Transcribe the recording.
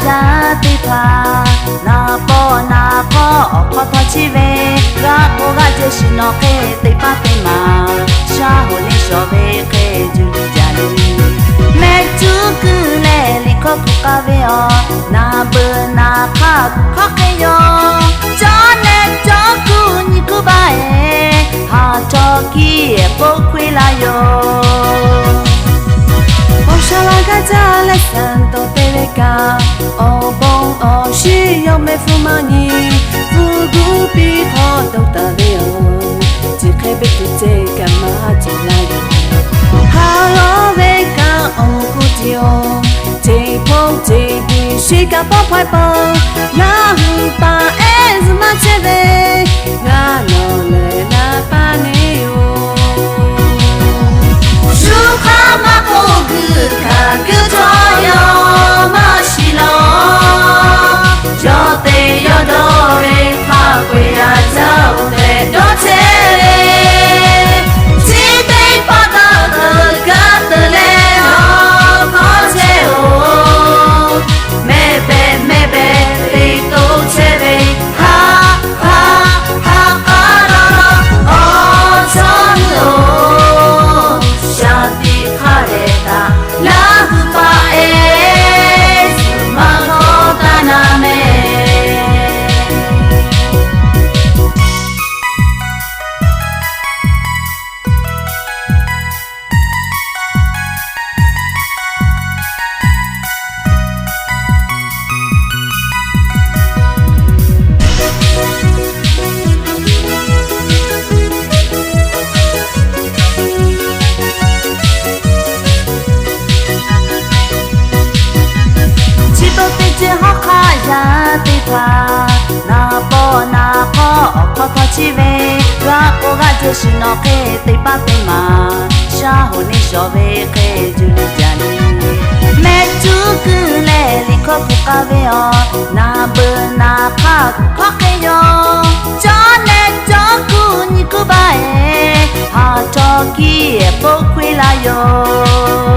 yaˇ teˇ hpaˍ, naˍ pawˆ naˍ hk'awˇ awˬ hk'aw htawˇ chi ve, g'a k'o g'a jehˇ shiˍ nawˬ hk'e teˇ paˆ teˇ maˬ, shaˉ hoꞈ neˇ shawˍ ve hk'e juˇ jaˇ le. Mehˆ cuˉ kuiˬ leh liꞈ hkawˇ kuˬ k'aˇ ve awˬ, naˍ beuꞈ naˍ hk'aˇ kuˬ hk'aˇ hk'e yoˬ. Cawˇ nehˆ cawˇ kuˬ nyi kuˇ baˆ eˬ, haˍ htawˇ kiˇ ehˍ k'oˆ hk'oˆ e laˇ yoˬ. Awˬ sha la gaˇ jaˇ leh saˍ dawˬ te ve kaꞈ, awˬ bon awˬ shiˍ yawˇ mehˆ hpfuhˇ maˇ nyi, hpu guˇ piˇ hk'awꞈ dawˇ taˍ ve yoˬ. Chi hk'e ve tuˬ ceh kaꞈ maˇ cawˬ laˇ yoˬ. Ha lawˉ ve kaꞈ awˬ kuˬ tiˍ oˬ, ceˬ hpoˆ ceˬ biˬ shiˍ kaꞈ pawˆ hpaw e paˍ, Laˇ hu paˍ ehˉ zuhꞈ maˇ chehˇ ve, ngaˬ nawˬ lehˬ na paˇ neˇ yoˬ. Shu hk'aˇ maˇ k'oˆ, guiˬ hkanˍ guiˬ htawˇ yawˇ maˇ shiˍ law. Yawˇ te yawˇ dawˇ ve hk'a peu-eˬ yaˇ caˇ-oˬ tehꞈ dawˇ chehˇ ve, chi teˇ hpaˍ taˇ g'a teuˬ leh awˬ hkawˇ chehˇ-oˬ. Mehˆ behꞈ mehˆ behꞈ te toˇ chehˇ ve, ha ha ha k'a law law awˬ chawˇ hui-oˬ, shaˍ tiꞈ hk'a dehꞈ taˍ Laˇ hu paˍ ehˉ zuhꞈ maˇ g'awˇ taˇ na mehˍ. Chi beuꞈ teˇ ceuˬ hawˉ hk'aˆ yaˇ teˇ hpaˍ, naˍ pawˆ naˍ hk'awˇ awˬ hk'aw htawˇ chi ve, g'a k'o g'a jehˇ shiˍ nawˬ hk'e teˇ paˆ teˇ maˬ, shaˉ hoꞈ neˇ shawˍ ve hk'e juˇ jaˇ le. Mehˆ cuˉ kuiˬ leh liꞈ hkawˇ kuˬ k'aˇ ve awˬ, naˍ beuꞈ naˍ hk'aˇ kuˬ hkawˇ hk'e yoˬ. Cawˇ nehˆ cawˇ kuˬ nyi kuˇ baˆ eˬ, haˍ htawˇ kiˇ ehˍ k'oˆ hk'oˆ e laˇ yoˬ.